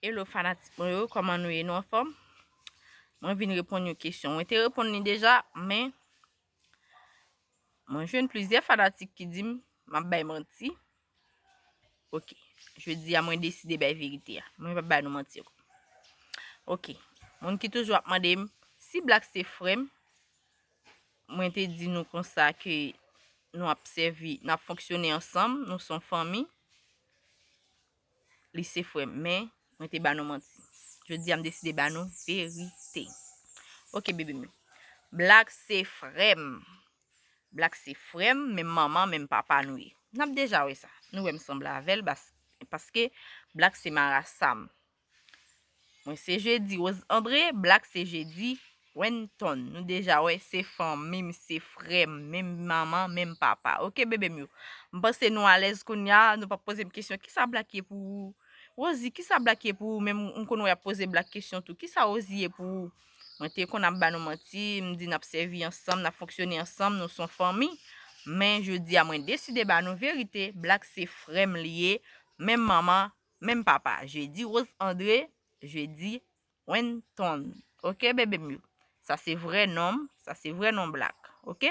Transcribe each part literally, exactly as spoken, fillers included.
Hello fanatik mwen yo, kòman nou ye? Nou anfòm? Mwen vin reponn yon kesyon. Mwen te reponn li deja, men mwen jwenn plizyè fanatik ki di m m ap bay manti. Ok, jodi a mwen deside bay verite a. Mwen p ap bay nou manti ankò. Ok, moun ki toujou ap mande m si Black se frè m, mwen te di nou konsa ke nou ap sèvi, n ap fonksyone ansanm, nou se yon fanmi. Li se frè m, men mwen te ba nou manti. Jodi a m deside ba nou verite. Ok, bebe m yo. Black se frè m. Black se frè m, menm manman, menm papa nou ye. N ap deja wè sa. Nou wè m sanble avè l bas-, paske Black se marasa m. Mwen se Jedi Rose André, Black se Jedi Wenton. Nou deja wè se fanmi m, se frè m, menm manman, menm papa. Ok, bebe m yo. M panse nou alèz kounye a, nou p ap poze m kesyon, kisa Black ye pou ou? Rosie, kisa Black ye pou ou? Menm m konn wè y ap poze Black kesyon tou. Kisa Rosie ye pou ou? Mwen te konn ap ba nou manti, m di n ap sèvi ansanm, n ap fonksyone ansanm, nou se yon fanmi. Men jodi a, mwen deside ba nou verite, Black se frè m li ye, menm manman, menm papa. Jedi Rose André, Jedi Wenton. Ok, bebe m yo. Sa se vrè non m, sa se vrè non Black. Ok?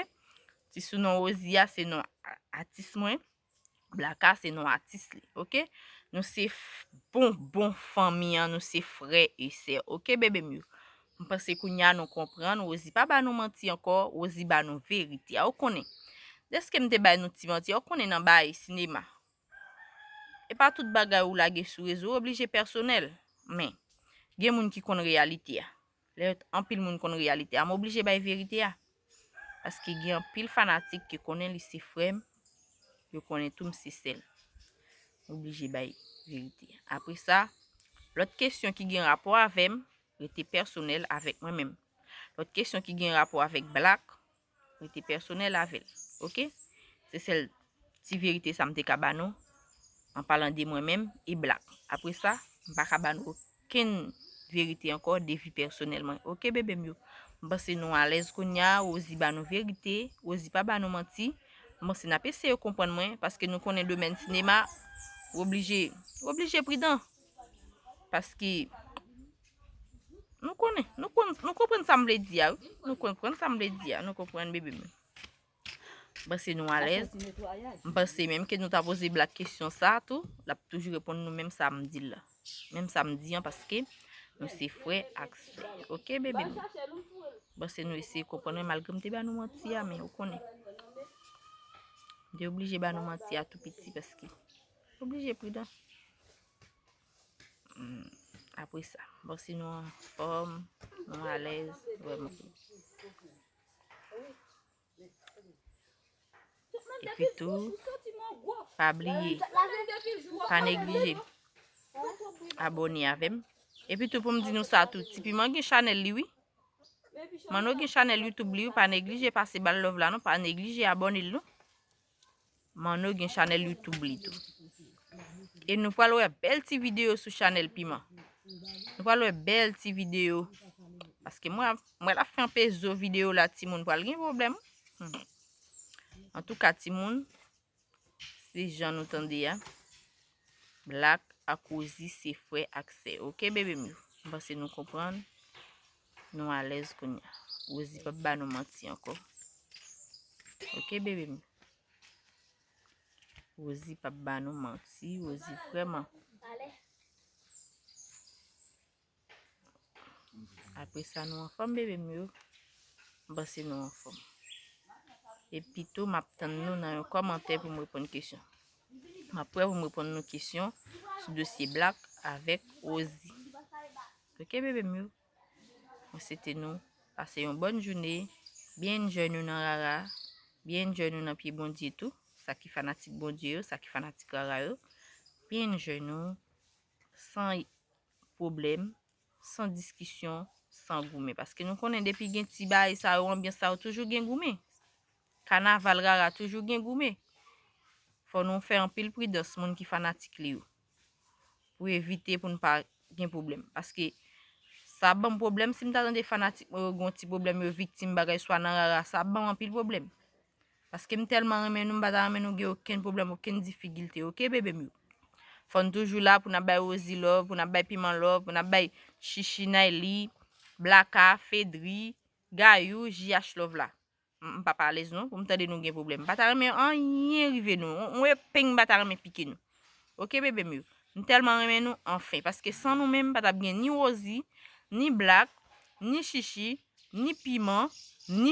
Ti sounon Rosie a, se non a-, atis mwen. Black a, se non atis li. Ok? Nou se f-, bon, bon fanmi an, nou se frè e sè. Ok, bebe m yo? M panse kounye a nou konprann. Rosie pa ba nou manti ankò, Rosie ba nou verite a. Ou konnen. Dèske m te bay nou ti manti a, ou konnen nan bay sinema. E pa tout bagay ou lage sou rezo, ou oblije pèsonèl. Men, gen moun ki konn reyalite a. Lè anpil moun konn reyalite a, m oblije bay verite a. Paske gen anpil fanatik ki konnen li se frè m, yo konnen tou m se sè l. M oblije bay verite a. Apre sa, lòt kesyon ki gen rapò avè m, rete pèsonèl avèk mwen menm. Lòt kesyon ki gen rapò avèk Black, rete pèsonèl avè l. Ok? Se sèl ti verite sa m te ka ba nou, an palan de mwen menm e Black. Apre sa, m pa ka ba nou okenn verite ankò de vi pèsonèl mwen. Ok, bebe m yo? M panse nou alèz kounye a, Rosie ba nou verite, Rosie pa ba nou manti. M panse n ap eseye konprann mwen, paske nou konnen domèn sinema, w oblije, w oblije pridan. Paske nou konnen, nou konn, nou konprann sa m vle di a, wi. Nou konprann sa m vle di a, nou konprann, bebe m. M panse nou alèz. M panse menm ke nou ta poze Black kesyon sa tou, l ap toujou reponn nou menm sa m di l la. Menm sa m di an, paske nou se frè ak sè. Ok, bebe m? M panse nou eseye konprann mwen, malgre m te ba nou manti a, men ou konnen. M te oblije ba nou manti a tou piti, paske oblije pridan. Hmm, apre sa, m panse nou anfòm, nou alèz, vrèman. Epi tou, pa bliye, pa neglije abòne avè m. Epi tou, pou m di nou sa tou, Ti Piman gen chanèl li, wi. Manno gen chanèl YouTube li, wi. Pa neglije pase ba l love la, non. Pa neglije abòne l, non. Manno gen chanèl YouTube li tou. E nou pral wè bèl ti videyo sou chanèl Piman. Nou pral wè bèl ti videyo. Paske mwen, mwen la fè anpe zo videyo la, timoun pral gen pwoblèm. Hmm. Antouka, timoun, se jan nou tande a. Black ak Rosie se frè ak sè. Ok, bebe m yo? M panse nou konprann. Nou alèz kounye a. Rosie p ap ba nou manti ankò. Ok, bebe m yo? Rosie p ap ba nou manti. Rosie vrèman. Apre sa, nou anfòm, bebe m yo? M panse nou anfòm. Epi tou, m ap tann nou nan yon kòmantè pou m reponn kesyon. M ap prè pou m reponn nou kesyon sou dosye Black avèk Rosie. Ok, bebe m yo? Mwen swete nou pase yon bòn jounen. Byen enjoy nou nan rara. Byen enjoy nou nan pye Bondye tou. Sa ki fanatik Bondye yo, sa ki fanatik rara yo. Byen enjoy nou san pwoblèm, san diskisyon, san goumen. Paske nou konnen depi gen ti bagay sa yo, anbyans sa yo, toujou gen goumen. Kanaval rara toujou gen goumen. Fò nou fè anpil pridans, moun ki fanatik li yo. Pou evite pou n pa gen pwoblèm. Paske sa ap ban m pwoblèm si m ta tande fanatik mwen yo gen yon ti pwoblèm, yo viktim bagay swa nan rara, sa ap ban m anpil pwoblèm. Paske m tèlman renmen nou, m pa ta renmen nou gen okenn pwoblèm, okenn difikilte, ok, bebe m yo? Fò n toujou la pou n ap bay Rosie love, pou n ap bay Piman love, pou n ap bay Chichi, Nayli, Blaka, Fedri, Gayou, J H love la. M m p ap alèz non, pou m tande nou gen pwoblèm. M pa ta renmen anyen rive nou. Yon, yon epeng m pa ta renmen pike nou. Oke, bebe m yo. M tèlman renmen nou, anfen. Paske san nou menm, pa t ap gen ni Rosie, ni Black, ni Chichi, ni Piman, ni